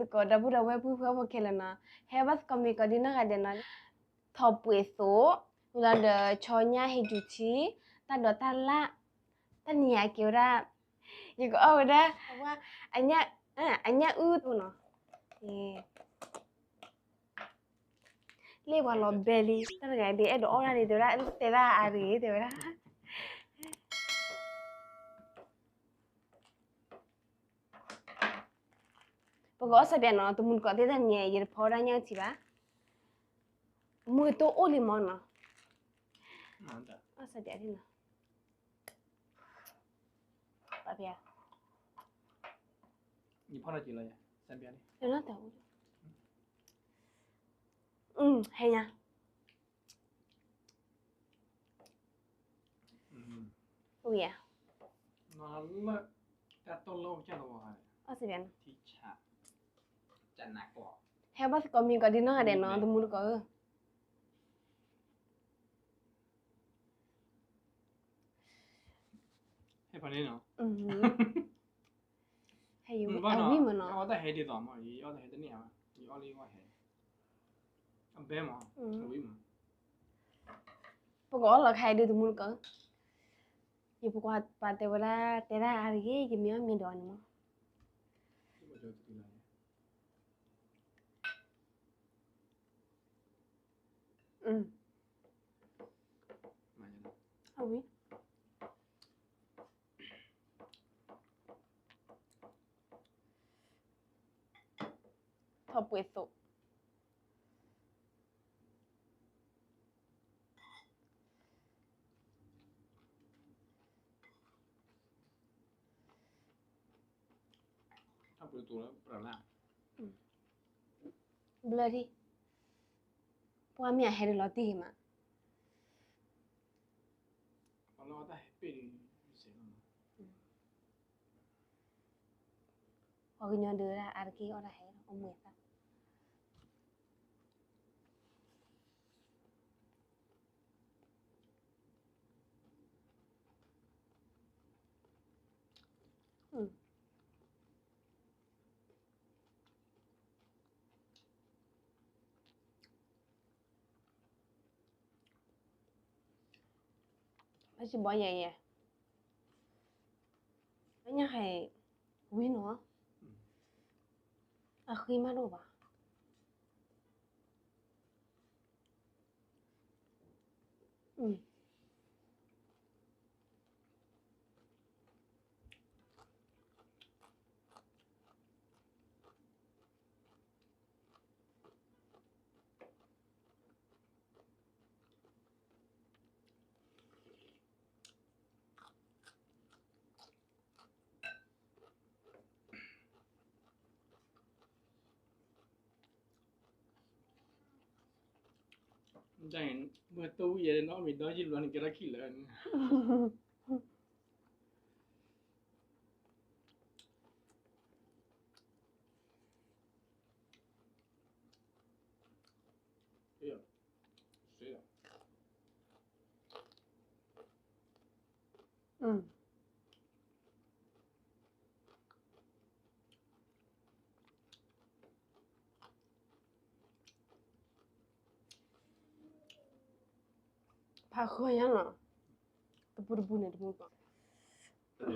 သကိးဒီပုၢ်ဒီဝဲၢ်ပုၢ်ဖိဝဲၢ်ဖိခဲလၢာ်နီၤ, ဟဲဘၣ်သကိးမ့ၢ်ကီးဒ်နီၢ်ဂၤဒဲးနီၤ, ထီၣ်ပှဲၤသိး, လီၤဒီးဆီညၣ်ဟ့ၣ်ကူၤထံ, တၢ်ဒိးတၢ်လၣ်, တၢ်နံၤအကဲဝဲဒၣ်, ယကအီၣ်ဝဲဒၣ်, အဝဲ, အညၣ်, အညၣ်အုၣ်တအိၣ်နီၤ, လ့ၣ်ပှၤလီၤဘဲလံ, တၢ်တဂၤဒ်အဲၣ်ဒိးအီၣ်ဒၣ်န့ၣ် တဲဝဲဒၣ်, တဲဒၣ်အါတဂ့ၤ တဲဝဲဒၣ်. ပကအီၣ်စဲးပၠးနီၤ, တမူတကိးသ့ၣ်တၢ်နံၤ ယတဖီဒၣ်ညၣ်အုၣ်ထံဘၣ်, မုၢ်တိၢ်အိၣ်လံမ့ၢ်နီၤ, အီၣ်စဲးပၠးနီၤ, ပၠး, ယဖီလီၤက့ၤလီၤယၤ, စဲးပၠးန့ၣ်, ဟဲညါ ဝံၤဧါ, အီၣ်စဲးပၠးနီၤ, ဟဲဘၣ်သကိးမ့ၢ်ကီးဒ်နီၢ်ဂၤဒဲးနီၤ တမူတကိးဧၢ, ဟဲဖဲန့ၣ်နီၤ, ဟဲယဝံၣ်မ့ၢ်နီၤ, အီၣ်တၢ်ဟဲဒ်သိးမ့ၢ် ယအီၣ်တၢ်ဟဲတန့ၢ်ဧါ, ယအီၣ်လၢယဂီၢ်ဟဲ, အဘဲမ့ၢ်, ပကအီၣ်လီၤခါအံၤဒ်တမူတကိး, ယပကွၢ်ပှၤတဲဝဲဒၣ် တဲဒၣ်အါတဂ့ၤ ယမ့ၢ်အီၣ်မ့ၢ်ဒီးန့ၣ်မ့ၢ်, အဝံၤ, ထီၣ်ပှဲၤသိး ဘျၢထံ, ပှၤမ့ၢ်အဟဲဒ်လီၤတံၢ်မး, ပှၤကညီဒုးဝဲဒၣ်အါတက့ၢ်အီၣ်တၢ်ဟဲလီၤ အိၣ်မူအသၣ် ဘၣ်စံးဘီယဲယဲ, အညၣ်ဟဲဝံၤနီၤ, အဃံမးတအိၣ်ဘၣ်. မ့ၢ်တိၢ်ဝံၣ်ယဲန့ၣ် နီၢ်မ့ၢ်ဒီယံာ်ဘျီန့ၣ် ကဲထီၣ်ခံလၢာ်န့ၣ်. ဖးဃီညါနီၤ, တပူၤတပူၤန့ၣ်တမူကီး. နီ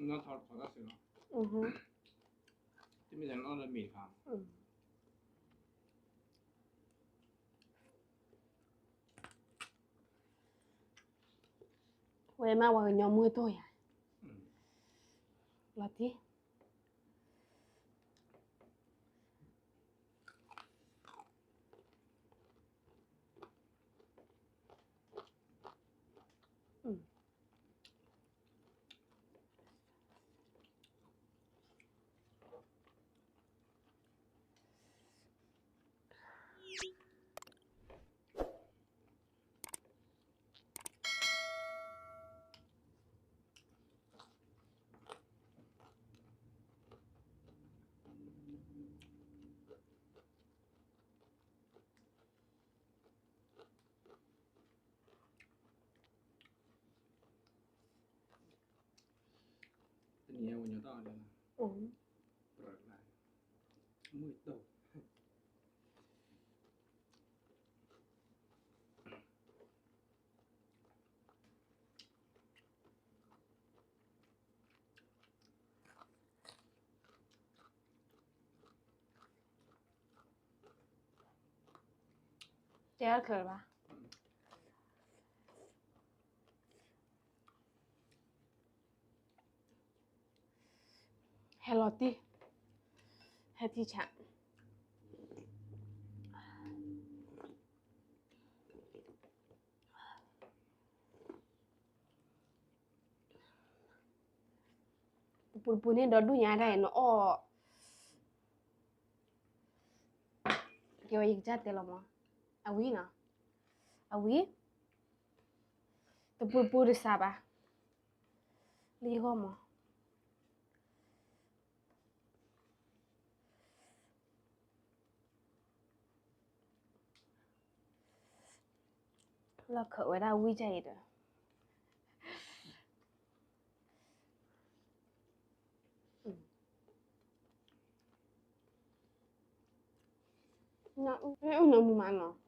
ၢ်ထီၣ်တခီတၢ်စ့ၢ်လီၤ. တမ့ၢ်တၢ်နီၢ်လၢမ့ၢ်တခါ. ဝဲမ့ၢ်ပှၤကညီမုၢ်တိၢ်ယၤ, လီၤတံၢ်. အ ညါဝဲညီတၢ်အီၣ်လဲၣ်, ပြၢလၢ, မုၢ်တိၢ်, တဲအါတချုးဘၣ်. ဟဲလီၤတံၢ်, ဟဲထံဆး. ပပူၤတပူၤန့ၣ်ဒီးဒူၣ်ညါဒၣ်အံၤနအီၣ်, ကဲဝဲယကစၢ်တဲလီၤမး, အဝံၤနီၤ, အဝံၤ, တပူၤတပူၤတစးဘၣ်, လံဂီၢ်မး. လီၢ်ခၢးဝဲဒၣ်ဝံၣ်ဒ်အံၤဒီး, နအုၣ်နမူမးနီၤ.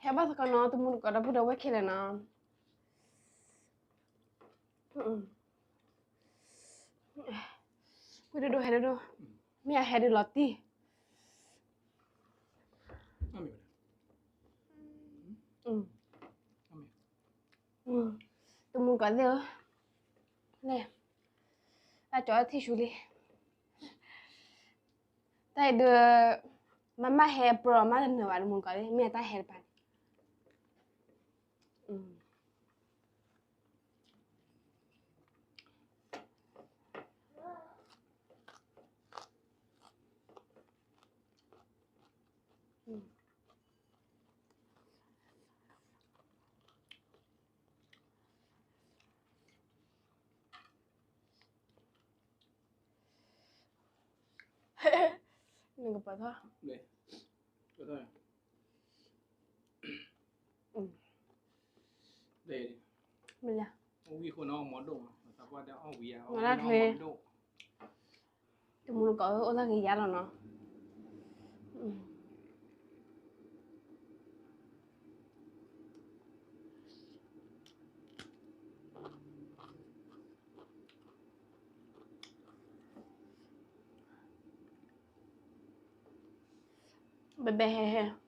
ဟဲဘၣ်သကိးနီၤ တမူတကိးဒီပုၢ်ဒီဝဲၢ်ခဲလၢာ်နီၤ. ဝံၣ်ဒိၣ်ဒိၣ်ဟဲဒိၣ်ဒိၣ်, မ့ၢ်အဟဲဒုးလီၤတံၢ်. တမူတကိးသ့ၣ်ဧၢ, လဲၣ်, တၢ်ကၠီထံၣ်ဆူလံ. တၢ်အံၤဒုး မ့မ့ၢ်ဟဲပြၢမးတနၢၤဘၣ် တမူတကိးသ့ၣ် မ့ၢ်အတၢ်ဟဲတပၤန့ၣ်. နကပၤထီၣ်, မ့ၢ်လၢ မၤဒၣ်ထွဲ, တမူတကိး အိၣ်လၢကယၤလီၤနီၤ. ဘဲဘဲဟဲဟဲ.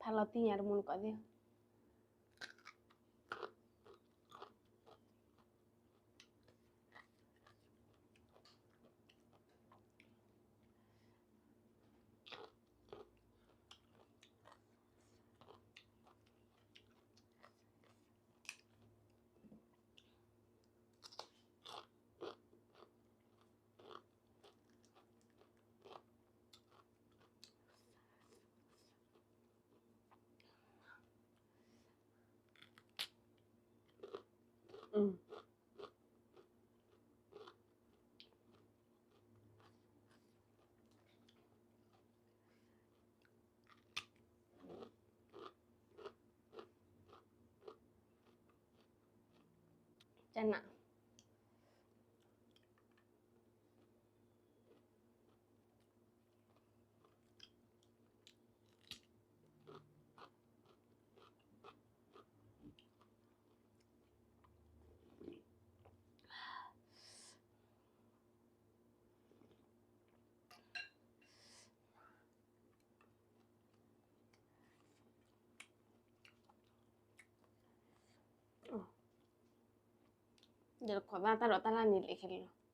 အလီၤတံၢ်ညါတမူတကိးသ့ၣ်. ကနၣ် ဒီးတခိးသၣ်တၢ်ဒီးတၢ်လၢ်န့ၣ်လဲၤခဲလၢာ်လီၤ.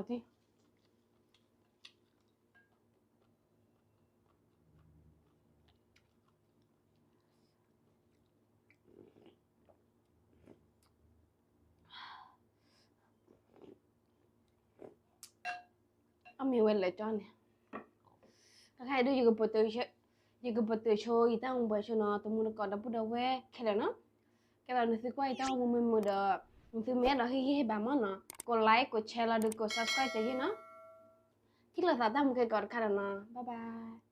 လီၤတံၢ် အမ့ၢ်ဝဲလၢာ်ကၠီန့ၣ်, တခါအံၤဒုး ယကပတုာ်ဆိယတၢ်အိၣ်မူပှဲၤဆိနီၤ တမူတကိးဒီပုၢ်ဒီဝဲၢ်ခဲလၢာ်နီၤ. ကဲသိးနသုကွၢ်ယတၢ်အိၣ်မူမ့ၢ်မုာ်ဒီး နသုမ့ၢ်အဲၣ်ဒိးဟ့ၣ်ဂံၢ်ဟ့ၣ်ဘါမ့ၢ်နီၤ ကိး like ကိး share လီၤဒီးကိး subscribe က့ၤယ့ၢ်နီၤ. ထံၣ်လိာ်သးတၢ်မူခဲကိးတခါဒီးနီၤ bye bye.